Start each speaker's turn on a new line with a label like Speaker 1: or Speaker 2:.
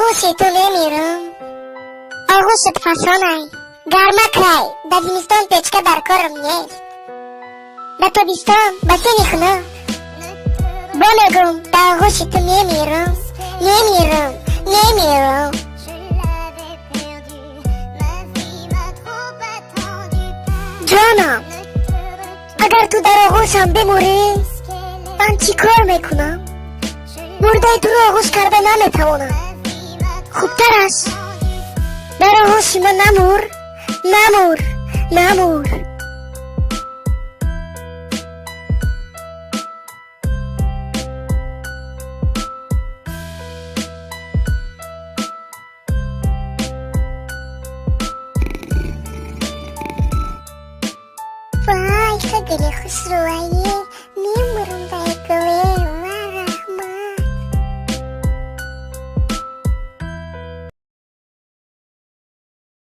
Speaker 1: Оғӯши ту мемирам. Оғӯшат фасонай, гармакай, дар зимистон печка дар корам нест. Дар тобистон басени хунук. Бо мегум, дар оғӯши ту мемирам, мемирам, мемирам. Ҷонам, агар ту дар оғӯшам бимурӣ, ман чӣ кор мекунам? Мурдаи туро оғӯш карда наметавонам. Хубтар аст, дар оғӯши ман намур, намур, намур. Вай, хеле хушрӯае.